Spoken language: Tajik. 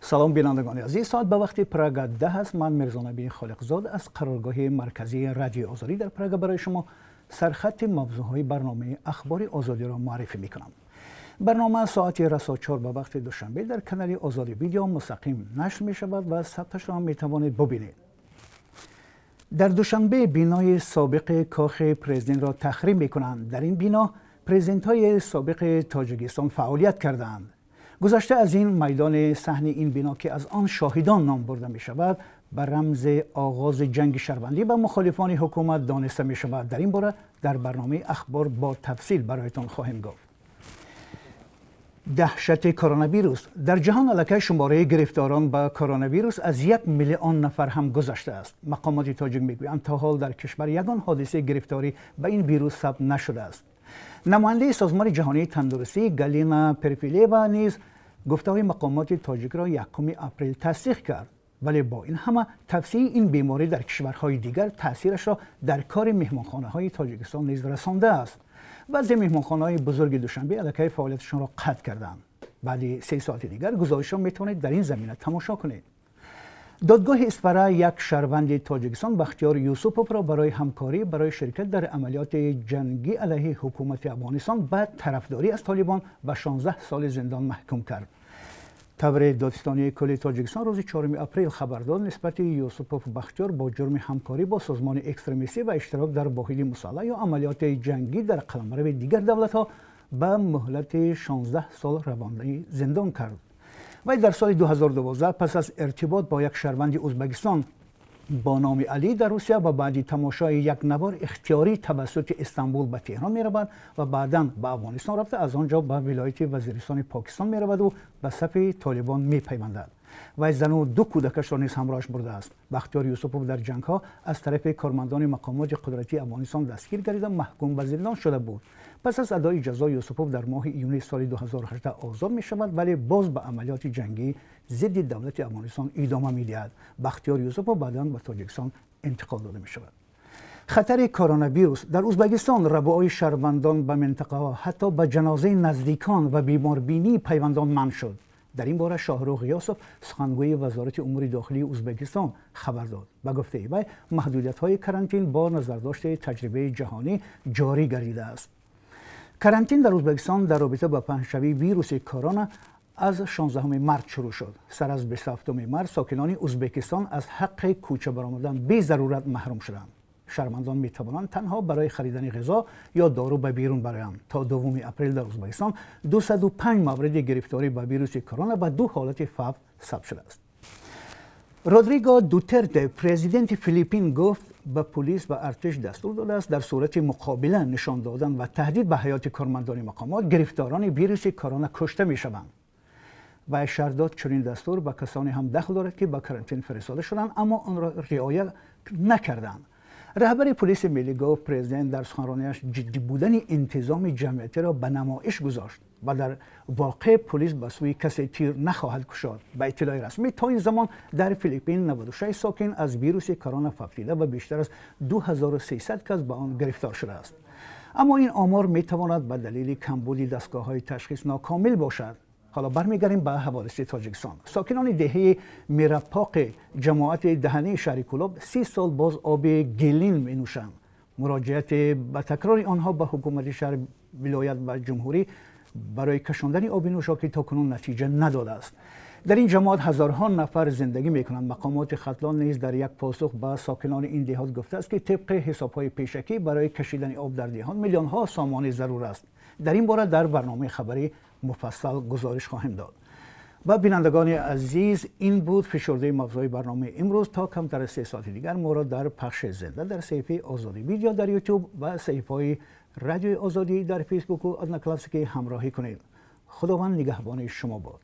Салом, бинандагони азиз. Соат ба вақти Прага 10 аст. Ман Мирзонаби Холиқзод аз қароргоҳи марказии Радиои Озодӣ дар Прага барои шумо сархати мавзӯъҳои барномаи Ахбори Озодиро муаррифӣ мекунам. Барнома соати расо 4 ба вақти Душанбе дар канали Озодӣ Видео мустақим нашр мешавад ва сабташро ҳам метавонед бубинед. Дар Душанбе бинои собиқи кохи президентро тахриб мекунанд. Дар ин бино президентҳои собиқи Тоҷикистон фаъолият кардаанд. Гузашта аз ин, майдони саҳни ин бино, ки аз он Шоҳидон ном бурда мешавад, ба рамзи оғози ҷанги шаҳрвандӣ ба мухолифони ҳукумат дониста мешавад. Дар ин бора дар барномаи Ахбор бо тафсил бароятон хоҳем гуфт. Даҳшати коронавирус. Дар ҷаҳон аллакай шумораи гирифторон ба коронавирус аз 1 миллион нафар ҳам гузаштааст. Мақомоти тоҷик мегӯянд, то ҳол дар кишвар ягон ҳодисаи гирифторӣ ба ин вирус сабт нашудааст. Намояндаи Созмони ҷаҳонии тандурустӣ Галина Перфилева низ гуфтаҳои мақомоти тоҷикро 1 апрел тасдиқ кард. Вале бо ин ҳама тавсеаи ин беморӣ дар кишварҳои дигар таъсирашро дар кори меҳмонхонаҳои Тоҷикистон низ расондааст. Баъзе меҳмонхонаҳои бузурги Душанбе аллакай фаъолияташонро қатъ карданд. Баъди 3 соати дигар гузоришро метавонед дар ин замина тамошо кунед. Додгоҳи Исфара як шаҳрванди Тоҷикистон, Бахтиёр Юсуповро, барои ҳамкорӣ барои ширкат дар амалиёти ҷангӣ алайҳи ҳукумати Афғонистон ба тарафдорӣ аз Толибон ба 16 соли зиндон маҳкум кард. Тавре Додситонии кулли Тоҷикистон рӯзи 4 апрел хабар дод, нисбати Юсупов Бахтиёр бо ҷурми ҳамкорӣ бо созмони экстремистӣ ва иштирок дар воҳиди мусаллаҳ ё амалиёти ҷангӣ дар қаламрави дигар давлатҳо ба муҳлати 16 сол равонаи зиндон кард. Вай дар соли 2012 пас аз иртибот бо як шаҳрванди Ӯзбекистон бо номи Алӣ дар Русия ва баъди тамошои як навор ихтиёрӣ тавассути Истанбул ба Теҳрон меравад ва баъдан ба Афғонистон рафта, аз он ҷо ба вилояти Вазиристони Покистон мераваду ба сафи Толибон мепайвандад. Вай зану ду кӯдакашро низ ҳамроҳаш бурдааст. Бахтиёр Юсупов дар ҷангҳо аз тарафи кормандони мақомоти қудратии Афғонистон дастгир гардида, маҳкум ба зиндон шуда буд. Пас аз адои ҷазо Юсупов дар моҳи июни соли 2018 озод мешавад, вале боз ба амалиёти ҷангӣ зидди давлати Афғонистон идома медиҳад. Бахтиёр Юсупов баъдан ба Тоҷикистон интиқол дода мешавад. Хатари коронавирус. Дар Ӯзбекистон равои шаҳрвандон ба минтақаҳо, ҳатто ба ҷанозаи наздикон ва беморбинии пайвандон манъ шуд. Дар ин бора Шоҳрух Ғиёсов, сухангӯи Вазорати умури дохилии Ӯзбекистон, хабар дод. Ба гуфтаи вай, маҳдудиятҳои карантин бо назардошти таҷрибаи ҷаҳонӣ ҷорӣ гардидааст. Карантин дар Ӯзбекистон дар робита ба паҳншавии вируси корона аз 16 март шурӯъ шуд. Сар аз 27 март сокинони Ӯзбекистон аз ҳаққи кӯча баромадан безарурат маҳрум шуданд. Шаҳрвандон метавонанд танҳо барои харидани ғизо ё дору ба берун бароянд. То 2 апрел дар Ӯзбекистон 205 мавриди гирифторӣ ба вируси корона ва ду ҳолати фавт сабт шудааст. Родриго Дутерте, президенти Филиппин, гуфт, ба полис ва артиш дастур додааст, дар сурати муқобила нишон додан ва таҳдид ба ҳаёти кормандони мақомот гирифторони вируси корона кушта мешаванд. Вай шарҳ дод, чунин дастур ба касоне ҳам дахл дорад, ки ба карантин фиристода шуданд, аммо онро риоя накарданд. Раҳбари полиси миллӣ гуфт, президент дар суханрониаш ҷиддӣ будани интизоми ҷамъиятиро ба намоиш гузошт ва дар воқеъ полис ба сӯи касе тир нахоҳад кушод. Ба иттилои расмӣ, то ин замон дар Филиппин 96 сокин аз вируси корона фавтида ва бештар аз 2300 кас ба он гирифтор шудааст. Аммо ин омор метавонад ба далели камбуди дастгоҳҳои ташхис нокомил бошад. Ҳоло бармегардем ба ҳаводиси Тоҷикистон. Сокинони деҳаи Мирапоқи ҷамоати Даҳании шаҳри Кӯлоб 30 сол боз оби гилин менӯшанд. Муроҷиати ба такрори онҳо ба ҳукумати шаҳр, вилоят ва ҷумҳурӣ барои кашондани оби нӯшокӣ то кунун натиҷа надодааст. Дар ин ҷамоат ҳазорҳо нафар зиндагӣ мекунанд. Мақомоти Хатлон низ дар як посух ба сокинони ин деҳот гуфтааст, ки тибқи ҳисобҳои пешакӣ барои кашидани об дар деҳот миллионҳо сомонӣ зарур аст. Дар ин бора дар барномаи хабарӣ муфассал гузориш хоҳем дод. Ва бинандагони азиз, ин буд фишурдаи мавзӯи барномаи имрӯз. То камтар аз 3 соати дигар моро дар пахши зинда дар саҳифаи Озодӣ Видео дар Ютуб ва саҳифаҳои Радиои Озодӣ дар Фейсбуку Одноклассники ҳамроҳӣ кунед. Худованд нигаҳбони шумо бод.